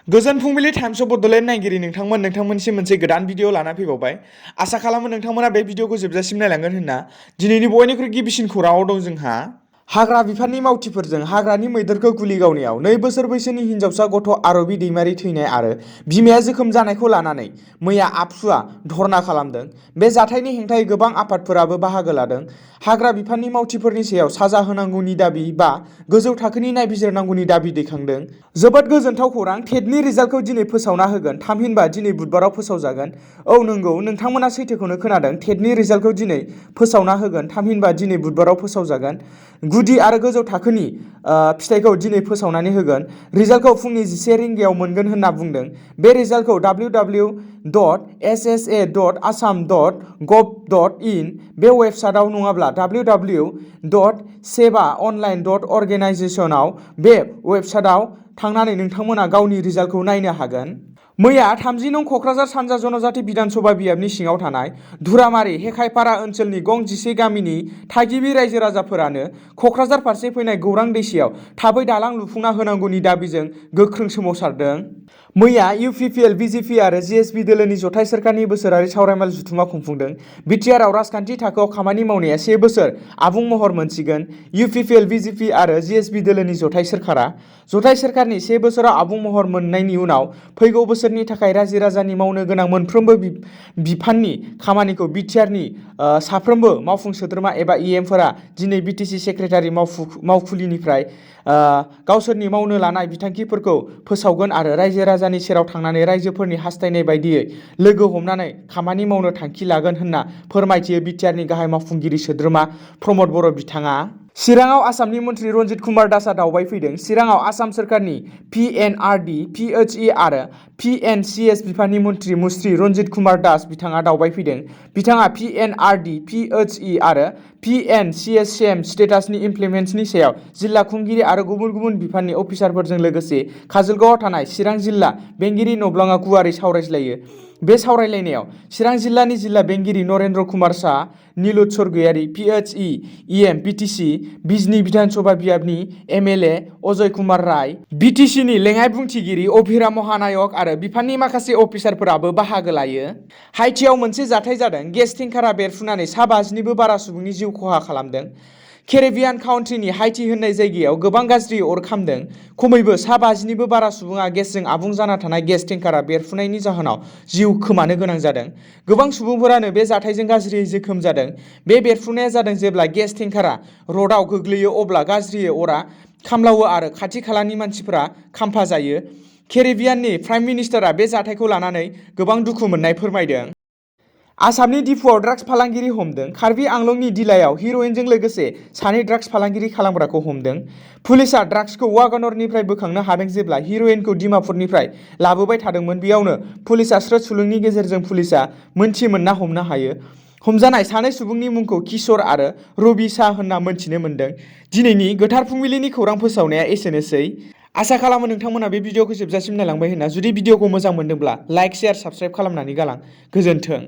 गोजोन फुंबिलि times of Bodoland नायगिरि नोंथांमोनसिम मोनसे गोदान भिडिअ लाना फैबावबाय। आसा खालामो नोंथांमोना बे भिडिअखौ जोबजासिम नायलांगोन होनना। दिनैनि बयनिख्रुइ गिबिसिन खौराङाव दं जोंहा हाग्रा बिफाननि मावथिफोरजों हाग्रानि मैदेरखौ गुलि गावनायाव 2 बोसोर बैसोनि हिनजावसा गथ' आरबि दैमारि थैनाय आरो बिमाया जोखोम जानायखौ लानानै मैया आबसुआ धर्ना खालामदों। बे जाथायनि हेंथायै गोबां आफादफोराबो बाहागो लादों। हाग्रा बिफाननि मावथिफोरनि सायाव साजा होनांगौनि दाबि बा गोजौ थाखोनि नायबिजिरनांगौनि दाबि दैखांदों। जोबोद गोजोनथाव खौरां, टेटनि रिजाल्टखौ दिनै फोसावना होगोन। थामहिनबा दिनै बुधबाराव फोसावजागोन। औ नंगौ, नोंथांमोना सैथोखौनो खोनादों। टेटनि रिजाल्टखौ दिनै फोसावना होगोन। थामहिनबा दिनै बुधबाराव फोसावजागोन। गुदि आरो गोजौ थाखोनि फिथाइखौ दिनै फोसावनानै होगोन। रिजाल्टखौ फुंनि 11 रिंगायाव मोनगोन होनना बुंदों। बे रिजाल्टखौ www.ssa.assam.gov.in बे वेबसाइटआव नङाब्ला www.sebaonline.organization बे वेबसाइटआव थांनानै नोंथांमोना गावनि रिजाल्टखौ नायनो हागोन। मैया 30 नं क'क्राझार सानजा जनजाति बिधानसभा बियाबनि सिङाव थानाय धुरामारि हेखायपारा ओनसोलनि गं 11 गामिनि थागिबि रायजो राजाफोरानो क'क्राझार फारसे फैनाय गौरां दैसायाव थाबै दालां लुफुंना होनांगौनि दाबिजों गोख्रों सोमावसारदों। मैया इउपिपिएल, बिजेपि आरो जिएसपि दोलोनि जथाय सोरखारनि बोसोरारि सावरायमेल जथुमा खुंफुंदों। बिटिआरआव राजखान्थि थाखोआव खामानि मावनाया 1 बोसोर आबुं महर मोनसिगोन। इउपिपिएल, बिजेपि आरो जिएसपि दोलोनि जथाय सोरखारा जथाय सोरखारनि 1 बोसोराव आबुं महर मोननायनि उनाव फैगौ बोसोरनि थाखाय रायजो राजानि मावनो गोनां मोनफ्रोमबो बिफाननि खामानिखौ बिटिआरनि साफ्रोमबो मावफुं सोद्रोमा एबा इएमफोरा दिनै बिटिसि सेक्रेटारि मावखुलिनिफ्राय गावसोरनि मावनो लानाय बिथांखिफोरखौ फोसावगोन आरो रायजो राजानि सेराव थांनानै रायजोफोरनि हास्थायनाय बायदियै लोगो हमनानै खामानि मावनो थांखि लागोन होनना फोरमायथियो बिटिआरनि गाहाय मावफुंगिरि सोद्रोमा प्रमद बर' बिथाङा। चिराङाव आसामनि मन्थ्रि रन्जित कुमार दासआ दावबायफैदों। चिराङाव आसाम सोरखारनि पिएनआरडि, पिएचइ आरो पिएनसिएस बिफाननि मन्थ्रि मुस्रि रन्जित कुमार दास बिथाङा दावबायफैदों। बिथाङा पिएनआरडि, पिएचइ आरो पिएनसिएस सेम स्टेटासनि इमप्लिमेन्टनि सायाव जिल्ला खुंगिरि आरो गुबुन गुबुन बिफाननि अफिसारफोरजों लोगोसे काजलगावआव थानाय चिरां जिल्ला बेंगिरि नब्लाङा गुवारै सावरायज्लायो। बे सावरायलायनायाव चिरां जिल्लानि जिल्ला बेंगिरि Narendra Kumar Shah, Nilut Sargyari, PHE, EM, BTC Bijni बिधानसभा बियाबनि एमएलए अजय कुमार राय, बिटिसिनि लेङाइ बुंथिगिरि अभिरा महानायक आरो बिफाननि माखासे अफिसारफोराबो बाहागो लायो। हाइटियाव मोनसे जाथाय जादों। गेस टेंकारा बेरफ्रुनानै 50निबो बारा सुबुंनि जिउ खहा खालामदों। केरिबियान काउन्ट्रिनि हाइटि होननाय जायगायाव गोबां गाज्रि अर खामदों। खमैबो 50निबो बारा सुबुङा गेसजों आबुं जाना थानाय गेस टेंकारा बेरफ्रुनायनि जाहोनाव जिउ खोमानो गोनां जादों। गोबां सुबुंफोरानो बे जाथायजों गाज्रियै जोखोम जादों। बे बेरफ्रुनाया जादों जेब्ला गेस टेंकारा रडआव गोग्लैयो अब्ला गाज्रियै अरा खामलावो आरो खाथि खालानि मानसिफोरा खामफा जायो। केरिबियाननि प्राइम मिनिस्टारा बे जाथायखौ लानानै गोबां दुखु मोननाय फोरमायदों। आसामनि डिफुआव ड्राग्स फालांगिरि हमदों। कार्बि आंलंनि दिलायाव हिर'इनजों लोगोसे 2 ड्राग्स फालांगिरि खालामग्राखौ हमदों। पुलिसआ ड्राग्सखौ वागनरनिफ्राय बोखांनो हादों जेब्ला हिर'इनखौ डिमापुरनिफ्राय लाबोबाय थादोंमोन। बेयावनो पुलिसआ स्रोत सुलुंनि गेजेरजों पुलिसआ मोनथि मोनना हमनो हायो। हमजानाय 2 सुबुंनि मुंखौ किशोर आरो रबि शाह होनना मोनथिनो मोन्दों। दिनैनि गोथार फुंबिलिनि खौरां फोसावनाया एसेनोसै। आसा खालामो नोंथांमोना बे भिडिअखौ जोबजासिम नायलांबाय होनना। जुदि भिडिअखौ मोजां मोनदोंब्ला लाइक, शेयार, साबस्क्राइब खालामनानै गालां। गोजोन्थों।